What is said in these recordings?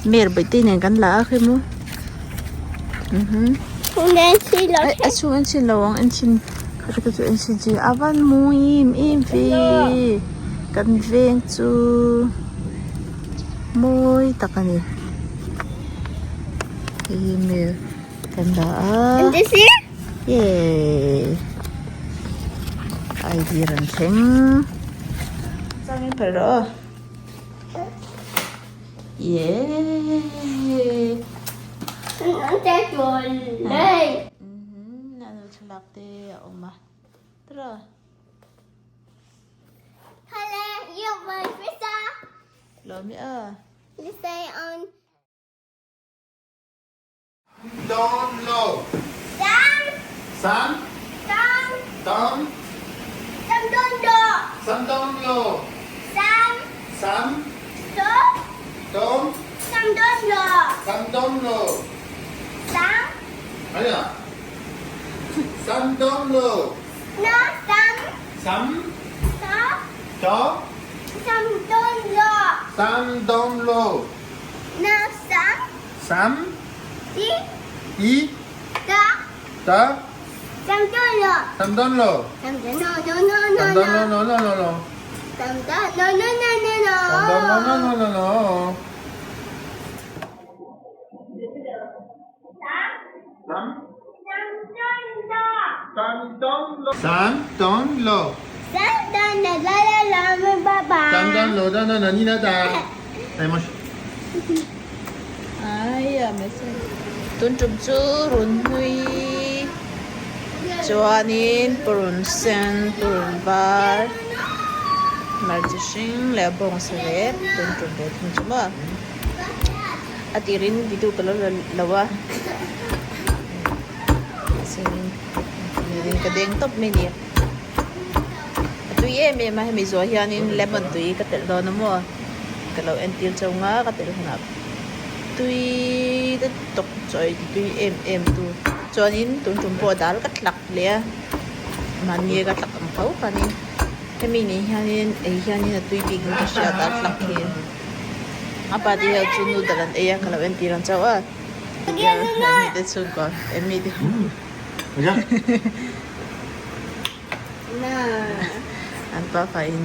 Mer baihte nen kan la a khi maw a chhung en chhin lo ang en chhin kha te chu en chhin chi a van mawi em em ve kan veng chu mawi tak a ni hei hi mer kan la a yay ID rawn thleng changin phal rawh aw. Yay! Ano thlalak te a awm a tara. Hello, you my sister. Lawm i a. You stay on. Don lo. Sam. Sam. Sam. Tom. Sam don lo. Sam don lo. Sam. Sam. To. Tom. Sam don lo. Sam don lo. Sam. Aya. Sam don lo. No sam. Sam. To. To. Sam don lo. Sam don lo. No sam. Sam. I. I. Ta. Ta. Sam don lo. Sam don lo. Sam don no no no no. Sam don lo no no no no. Sam don no no no no no. Sam don no no no no no. Sam. Sam. Sam don lo. Sam don lo. Sam don lo. Sam don lo la la la mi ba ba. Sam don lo da na na ni na da. Ai mo. Ai a message. Tun tum chu run hlui chuanin purun sen purun var hmarcha hring leh a bawng sarep tun tum ve thung chu maw a tirin video ka lo la lo a ka deng tawp mai a ni. A tui em em a hemi zawh hianin lemon tui ka telh dawn a maw ka lo entir chauh nga ka telh hunah tui te tawk chawi ti tui em em tu chuanin tun tum pawh dal ka tlak leh a mahni ka tlak ang tho khanin hemi ni hianin ei hianin a tui bik in ka hria dal tlak hi a pa te hian chu noodle an ei a ka lo entir ang chauh a hemi te chhungkaw hemi te. An pa fa in.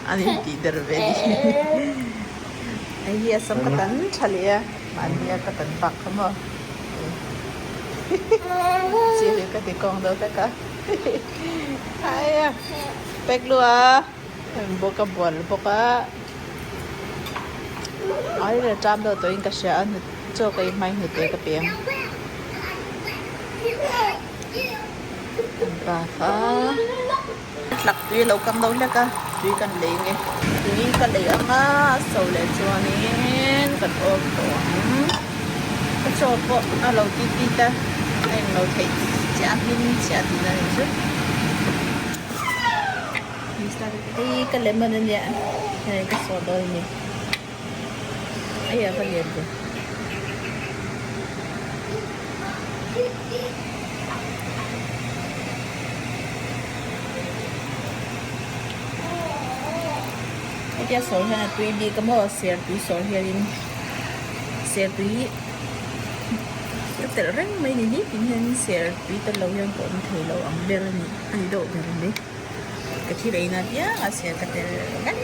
An in tih der ve ni. Hei hi a sam ka tan tha leh a, mahni a ka tan bak kha maw. Chi hi ka ti kawng deuh hlek a. Aia pek lu a. Bawk a bual bawk a ai la ṭam deuh tawhin ka hria a chaw ka ei hmain hnute ka pe ang an pa kha tlak tui a lo kang deuh hlek a tui kan lei nge tui ka lei ang a a so leh chuanin kan awm tawh ang ka chaw pawh a lo ti ti ta a englo theih chiah a hmin chiah tihna a ni chu. Hei ka lemon a nia hei ka saw dawn a ni hei a va lian ve hetia sawi hian a tui bik a maw ser tui sawi hianin ser tui ka telh reng mai ni nitin hian ser tui tel lo hian ka awm thei lo ang ber a ni a ni deuh ber mai. Ka thil ei na piang a ser ka tel vek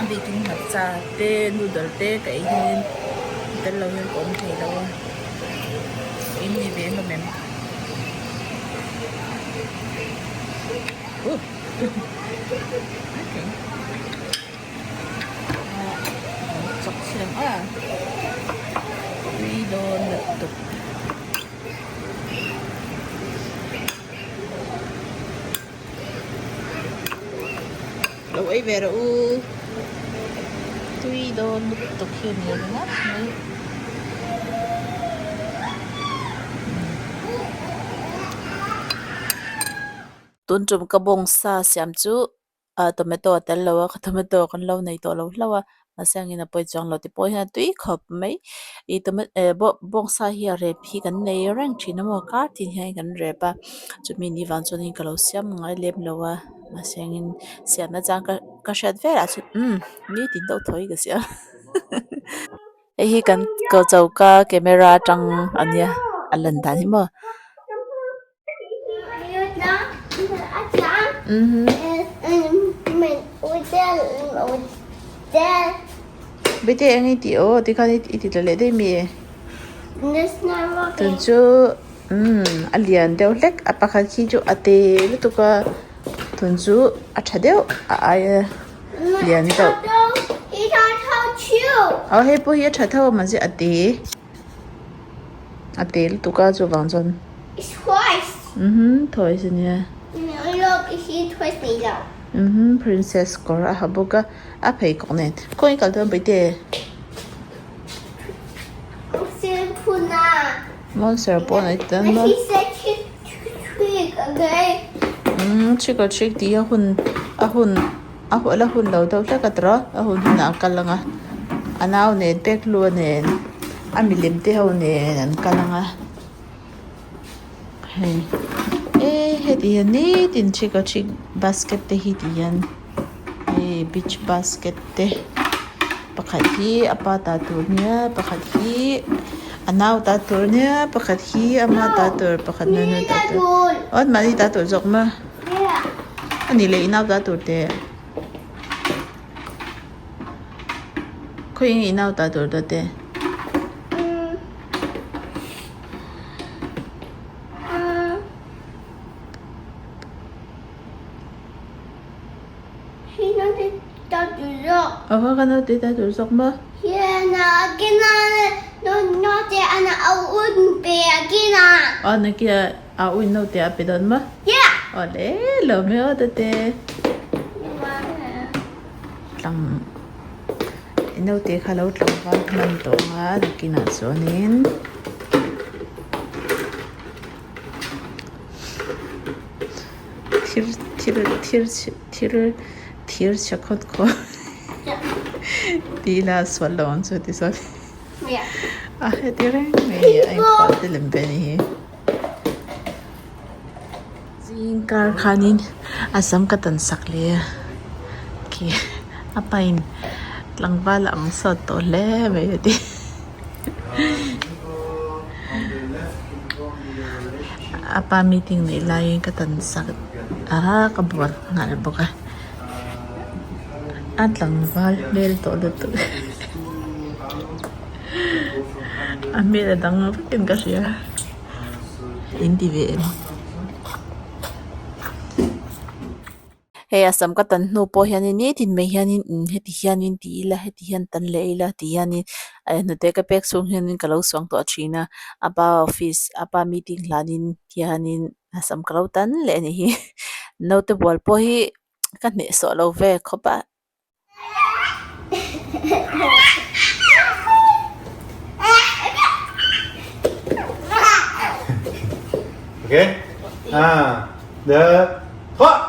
a bikin hmarcha te noodle te ka ei hian tel lo hian ka awm thei lo a in ni ve hlawm em uh okay chawk chhiang a tui dawn lutuk. Lo ei ve rawh u tui dawn lutuk hi a ni ringawt mai. Tun tum ka bawngsa siam chu ah tomato a tel lo a ka tomato kan lo nei tawh lo hlauh a mahse angin a pawi chuang lo ti pawh hian a tui khawp mai ih toma eh bawngsa hi a rep hi kan nei reng thin a maw kar tin hian kan rep a chumi ni vang chuanin ka lo siam ngai lem lo a. Mahse engin siam na chang ka ka hriat velah chuan umm nitin deuh thaw hi ka siam hei hi kan choka camera atang a nia a lan dan hi maw. Bete eng i tih aw tikhan i ti tla leh daih mi tun chu umm a lian deuh hlek a pakhat khi chu a te lutuk a tun chu a tha deuh a aia lian deuh aw hei pawh hi a tha tho a mahse a te. A te lutuk a chuvang chuan mhm toys a nia mhm princess kawr a ha bawk a a pheikhawk nen khawnge kal dawn Bawihtei monster pawh a ni dawn maw umm trick or treat tih hi a hun a hun a la hun lo deuh hlek a tawrh a a hun hunah a kal ang a a nau nen pek hlua nen a milem te ho nen an kal ang a hei eh heti hian nitin trick or treat basket te hi ti hian hei beach basket te pakhat hi a pa ta tur nia pakhat hi a nau ta tur nia pakhat hi ama ta tur pakhat nunu ta tur aw mahni ta tur zawk maw. A nih leh inau ta tur teh. Khawiah nge inau ta tur ta teh? Aw ka naute ta tur zawk maw? Aw nakinah. A ui naute a pe dawn maw? Aw le lo mai aw tate. Tlang naute kha lo tlangval hman tawh ang a nakinah chuanin thir thir thir thir thir chhe khawt khaw tih ila sual lo ang chu ti sawn. A heti reng mai a inphuah te lem ve a ni hi. Zing kar khanin a sam ka tan sak leh a khi a pain tlangval a ang sawt tawh hle mai a ti. A pa meeting neih laiin ka tan sak a ka bual nghal bawk a. A tlangval hmel tawh lutuk a hmel a dang vakin ka hria in ti ve em. Hei a sam ka tan hnu pawh hianin nitin mai hianin heti hianin ti ila heti hian tan leh ila ti hianin hnute ka pek chhung hianin ka lo suang tawh thin a a pa office a pa meeting hlanin hianin a sam ka lo tan leh a nih hi naute bual pawh hi ka hnehsawh lo ve khawp a. Okay. Ah, the hot.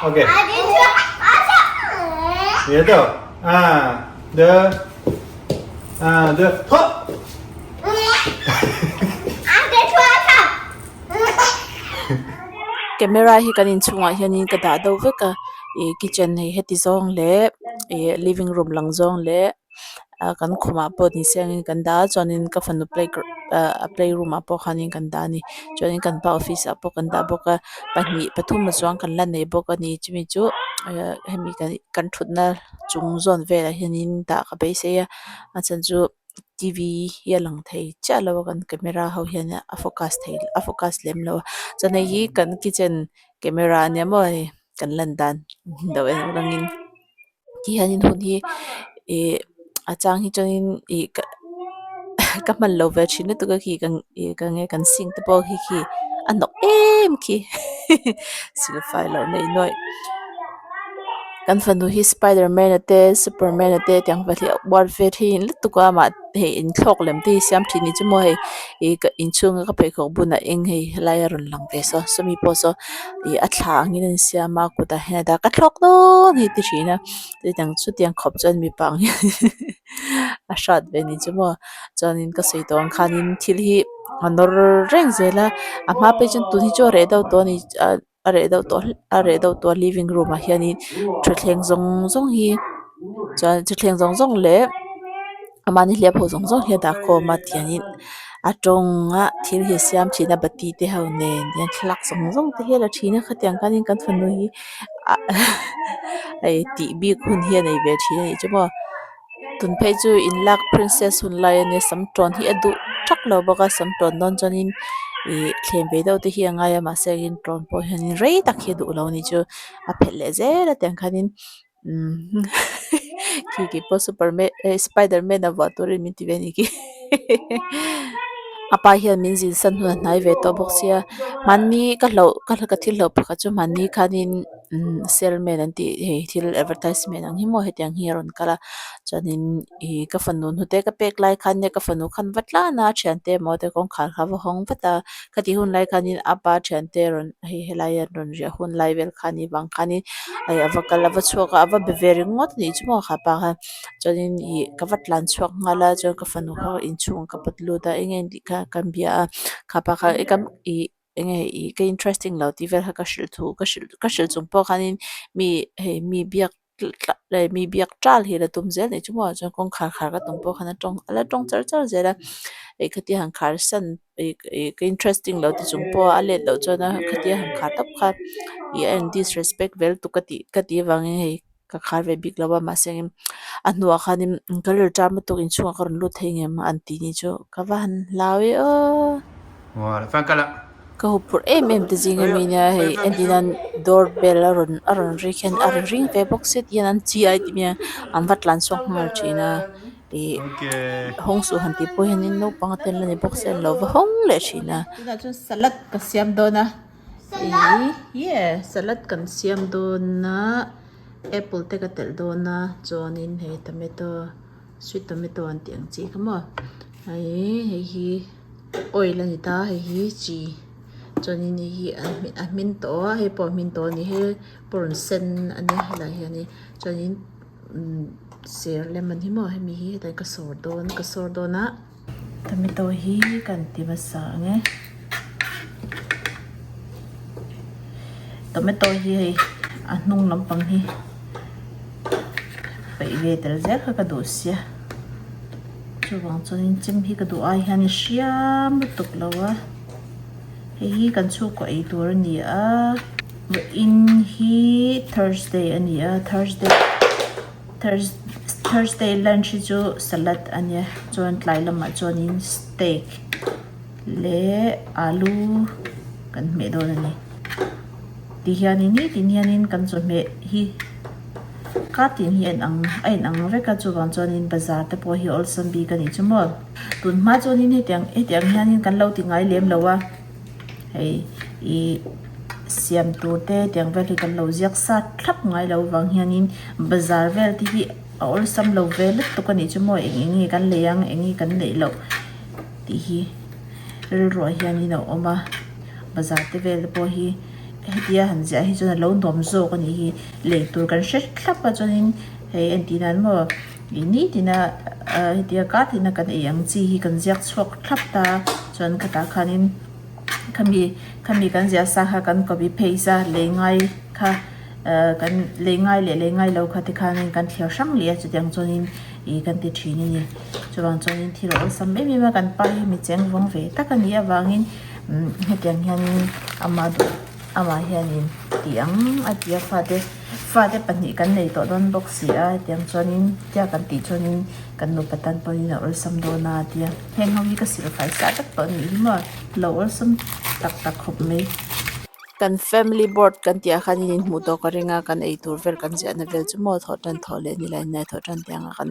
Okay. Ya tu. Ah, the ah, the hop. Camera hi kan inchhungah hianin ka dah deuh vek a ih kitchen hei heti zawng leh ih living room lang zawng leh ah kan khumah pawh ni se angin kan dah a chuanin ka fanu play ah play room ah pawh khanin kan dah a ni chuanin kan pa office ah pawh kan dah bawk a pahnih pathum a chuang kan la nei bawk a ni chumi chu ah hemi kan thutna chung zawn velah hianin dah ka beisei a a chhan chu. T v hi a lang thei chiah lo a kan camera ho hian a focus thei a focus lem lo a chuan hei hi kan kitchen camera a nia maw hei kan lan dan deuh en atangin tihianin hun hi ih a chang hi chuanin ih ka ka hman lo ve thin lutuk a khi kan ih ka nge kan sink te pawh khi khi a hnawk em khi silfai loh neih nuaih. Kan fanu hi spiderman a te superman a te tiang va hliah uar ve thin lutuk a mah hei inthlawk lem te hi siam thin ni chu maw hei ih ka inchhunga ka pheikhawk bunah eng hei helai a rawn lang ve saw sawmi pawh saw ih a thla angin a insiam a kutah hian a dah a ka thlawk dawn hei ti thin a chutiang chutiang khawp chuan mipa ang hian a hrat ve ni chu maw chuanin ka sawi tawh ang khanin thil hi a nawr reng zel a a hma phei chuan tun hi chu a reh deuh tawh a ni ah. A reh deuh tawh a reh deuh tawh a living room ah hianin thutthleng zawng zawng hi chuan thutthleng zawng zawng leh mahni hliap ho zawng zawng hi a dah khawm a tihianin a tawng a thil hi a siam thin a bati te ho nen hian thlalak zawng zawng te hi a la thin a khatiang khanin kan fanu hi ah hei tih bik hun hi a nei ve thin a nih chu maw. Tun phei chu in lak princess hun lai ania sam tawn hi a duh thak lo bawk a sam tawn dawn chuanin ih thlem ve deuh te hi a ngai a mahse in tawn pawh hianin rei tak hi a duh lo a ni chu a phelh leh zel a tiang khanin umm khi khi pawh superman eh spiderman a vuah turin min ti ve a ni khi a pa hian min zin san hun a hnai ve tawh bawk sia hmanni ka hlauh ka thil hlauh pakhat chu hmanni khanin. Umm salesman an tih hei thil advertisement ang hi maw hetiang hi a rawn kal a chuanin ih ka fanu hnute ka pek lai khan nia ka fanu khan va tlan a thiante emaw te kawngkhar kha va hawng vat a khatih hun lai khanin a pa thiante rawn hei helai an rawn riah hun lai vel kha anih vang khanin hei a va kal a va chhuak a a va be ve ringawt a nih chu maw kha pa khan chuanin ih ka va tlan chhuak nghal a chuan ka fanu kha inchhungah ka pawt lut a eng nge tih kha kan bia a kha pa kha ih. Enge ih ka interesting lo tih vel kha ka hrilh thu ka hrilh ka hrilh chung pawh khanin mi hei mi biak mi biak tal hi la tum zel anih chu maw chuan kawngkhar khar ka tum pawh khan a tawng a la tawng char char zel a ih khatia han khar san ih ih ka interesting lo ti chung pawh a let loh chuan a khatia han khar tawp kha ih a in disrespect vel tuk ka tih ka tih avangin hei. Ka khar ve bik lo a mahse a hnuah khanin ka rilru ṭam lutuk inchhungah ka rawn lut thei ngem an tih ni chu ka va han hlau e aw. Ka huphurh em em te zing ami nia hei entir nan door bell a rawn a rawn rik hian a rawn ring ve bawk sia ti hian an chi ai tih mai a an va tlan chhuak nghal thin a ih hawng suh han tih pawh hianin naupang te an la ni bawk sia an lo va hawng leh thin a. Tunah chuan salad ka siam dawn a. Ih yeah salad kan siam dawn a apple te ka telh dawn a chuanin hei tomato sweet tomato an tih ang chi kha maw hei hei hi oil a ni ta hei hi chi chuanin hei hi a hmin tawh a hei pawh a hmin tawh a ni hei purun sen a nia helaiah hianin chuanin umm ser lem a ni maw hemi hi hetah hian ka sawr dawn ka sawr dawn a. Tomato hi kan ti hmasa ang e. Tomato hi hei a hnung lampang hi peih ve tel zel kha ka duh sia. Chuvang chuanin chem hi ka duh ai hian i hriam lutuk lo a. Hei hi kan chhungkaw ei tur a ni a. Vawiin hi Thursday a ni a Thursday. Thursday lunch hi chu salad a nia chuan tlai lamah chuanin steak leh alu kan hmeh dawn a ni tihianin nitin hianin kan chawhmeh hi ka tin hi a inang a inang vek a chuvang chuanin bazar te pawh hi awlsam bik a nih chu maw tun hma chuanin hetiang hetiang hianin kan lo ti ngai lem lo a. Hei ih siam tur te tiang vel hi kan lo ziak sat thlap ngai lo vang hianin bazar vel te hi a awlsam lo ve lutuk a nih chu maw eng eng nge kan lei ang eng nge kan neih loh tih hi rilruah hianin a awm a bazar te vel te pawh hi hetia han ziah hi chuan a lo nuam zawk a nih hi lei tur kan hre thlap a chuanin hei entir nan maw ih nitin a hetia kar tina kan ei ang chi hi kan ziak chhuak thlap ta chuan khatah khanin. Khami khami kan ziah sa kha kan copy paste a lei ngai kha eh kan lei ngai leh lei ngai lo kha tikhanin kan thliar hrang leh a chutiang chuanin ih kan ti thin a ni chuvang chuanin thil a awlsam em em a kan pa hi mi cheng vawng ve tak a nih avangin umm hetiang hianin ama duh amah hianin tih ang a ti a fate fate pahnih kan nei tawh dawn bawk si a hetiang chuanin tia kan tih chuanin kan nupa tan pawhin a awlsam dawn a tia. Heng ho hi ka silfai sa vek tawh anih hi maw lo awlsam tak tak khawp mai. Kan family board kan tih ah khan in inhmuh tawh ka ring a kan eitur vel kan ziahna vel chu maw thawh tan thawh leh nilai nilai thawh tan tiang a kan.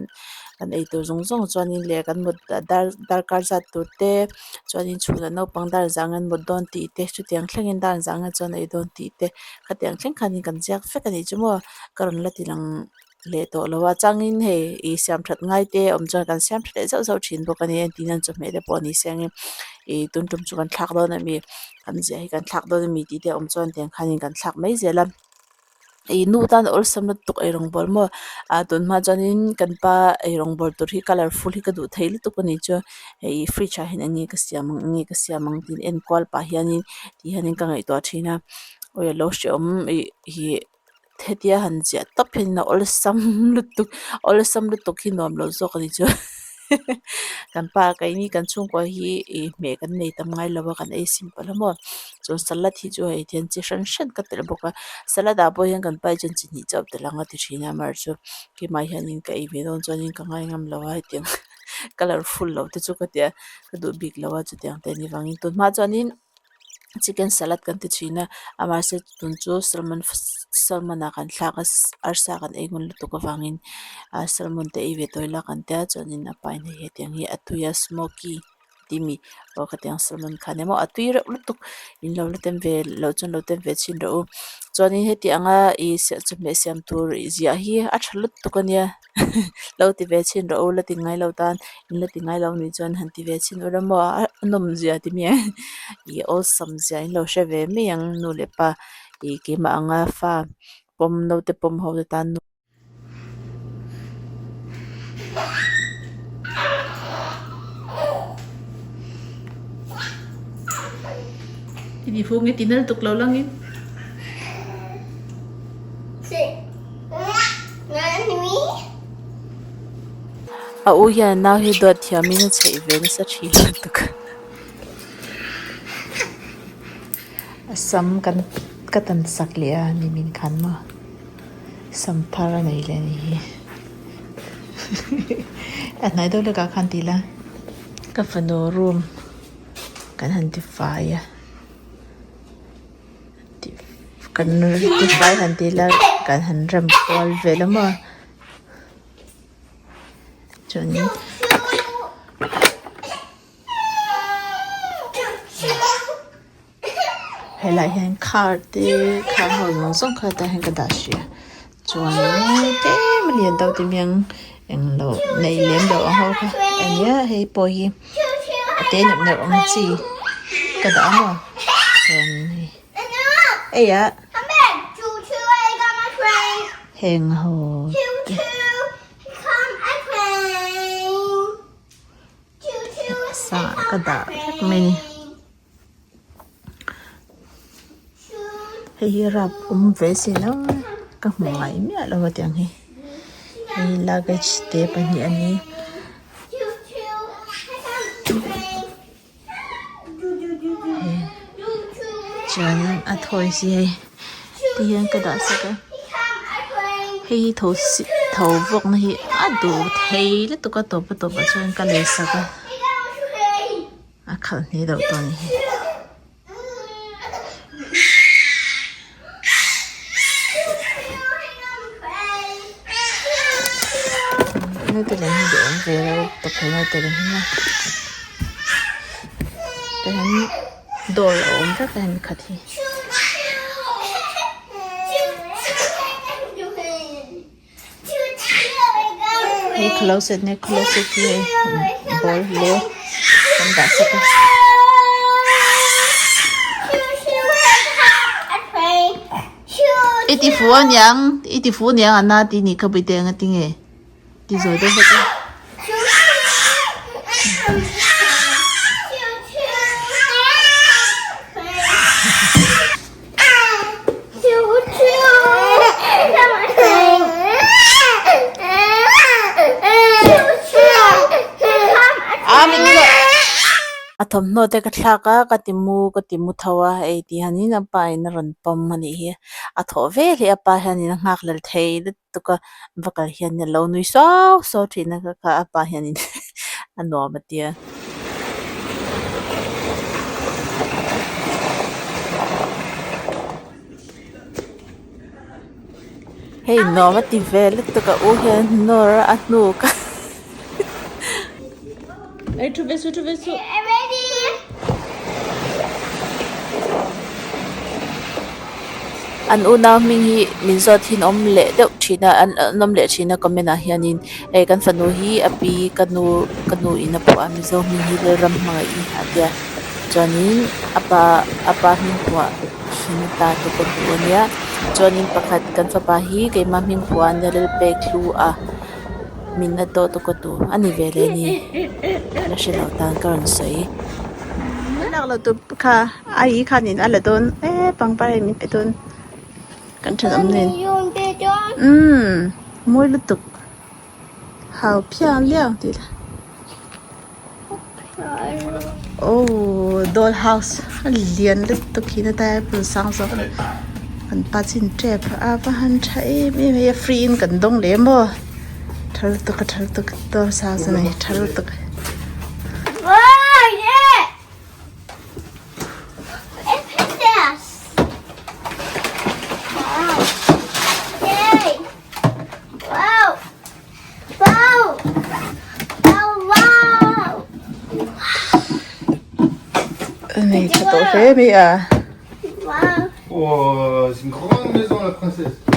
Kan eitur zawng zawng chuanin leh kan mut dar darkar zat tur te chuanin chhunah naupang dar zah an mut dawn tih te chutiang thlengin dar zah ang chuan ei dawn tih te khatiang thleng khanin kan ziak vek a nih chu maw ka rawn la ti lang leh tawh lo a changin hei ih siam that ngai te awm chuan kan siam tha leh zauh zauh thin bawk a ni entir nan chawhmeh te pawh a ni seng in ih tun tum chu kan thlak dawn ami kan ziah hi kan thlak dawn ami tih te awm chuan tiang khanin kan thlak mai zel a. Ih nu tan awlsam lutuk eirawng bawl maw ah tun hma chuanin kan pa eirawng bawl tur hi colourful hi ka duh thei lutuk a ni chu hei fridge ah hian eng nge ka siam ang eng nge ka siam ang tiin en kual pah hianin ti hianin ka ngaihtuah thin a awi alo hrehawm ih hi hetia han ziah tawp hian a awlsam lutuk awlsam lutuk hi nuam lo zawk a ni chu kan pa keini kan chhungkua hi ih hmeh kan nei tam ngai lo a kan ei simple a maw chuan salad hi chu hei hian chi hran hran ka telh bawk a salad ah pawh hian kan pa hi chuan chi hnih chauh telh ang a ti thin a amaherawhchu keimah hianin ka ei ve dawn chuanin ka ngai ngam lo a hetiang colourful lo te chu ka tia ka duh bik lo a chutiang te anih vangin tunhma chuanin. Chicken salad kan ti thin a amahse tun chu salmon salmon ah kan thlak a arsa kan ei ngun lutuk avangin ah salmon te ei ve tawh ila kan tia chuanin a pa in hei hetiang hi a tui a smoky tih mi aw khatiang salmon kha ania maw a tui reuh lutuk in lo la tem ve loh chuan lo tem ve chhin rawh u chuanin heti anga ih chawhmeh siam tur ziah hi a tha lutuk ania. Lo ti ve chhin rawh u la ti ngai lo tan in la ti ngai lo nih chuan han ti ve chhin ula maw a nawm zia ti mai ang ih awlsam zia in lo hre ve mai ang nu leh pa ih keimah anga fa pawm naute pawm ho te tan. A u hian nau hi dawt thiamin a chheih ve nasa thin lutuk a sam kan ka tan sak leh a ni min khan maw sam thar a nei leh a nih hi a hnai deuh hlekah khan ti ila ka fanu room kan han ti fai a. Kan tifai han tih la kan han rem kual vel a maw chuanin helaiah hian car te car ho zawng zawng kha hetah hian ka dah hrih a chuanin tlem a lian deuh te miang englo nei lem loh ang ho kha ania hei pawh hi a te neuh neuh ang chi ka dah a maw chuan hei eiah heng ho te sa ka dah vek mai a ni. Hei hi rap awm ve sin a ka hmu ngai miah lo a tiang hi hei luggage te pahnih a ni. Chuanin a toys hi hei ti hian ka dah sak a hei hi tho si tho vawk na hi a duh thei lutuk a tawp a tawp ah chuan ka lei sak a. A khalh hne deuh tawh a ni hi. Naute lem hi duhawm ve lo tawp he naute lem hi maw tah hian dawr a awm vek a hemi khat hi. Hei closet nge closet hi hei ball hle kan dah sak a. I ti fu aniang i ti fu aniang a na ti nih kha bawihte anga tinge ti zawi deuh hlek a. A thawmhnaw te ka thlak a ka ti mu ka ti mu tho a hei ti hianin a pa in a rawn pawm a nih hi a thawh ve hle a pa hianin a nghak lel thei lutuk a va kal hian a lo nui suau suau thin a kha a pa hianin a nuam a tia. Hei nuam a ti ve lutuk a u hian nawr a hnuk a. Ei thu ve su thu ve su. Ready? An unau hming hi min zawt hin awm leh deuh thin a an awm leh thin a comment ah hianin hei kan fanu hi a pi ka nu ka nu in a phuah a mizo hming hi Lalram hmangaih i a tia chuanin a pa a pa hming phuah hin ta te ka duh a nia chuanin pakhat kan fapa hi keimah hming phuah a nia Lalpek hlu a min a tawh tawk a tu a ni ve leh a ni la hre lo tan ka rawn sawi. Lak lo tur kha a i khanin a la dawn e pangpar hei min pe dawn kan thenawm nen umm mawi lutuk hau phiang liau tih la aw doll house a lian lutuk hi na tai a hmun sang zawk kan pa chin tep a va han tha em em hei a free in kan dawng leh maw. Tha lutuk a tha lutuk doll house a ni tha lutuk. Nei tha tawh hle mai a. Oh, c'est une grande maison la princesse.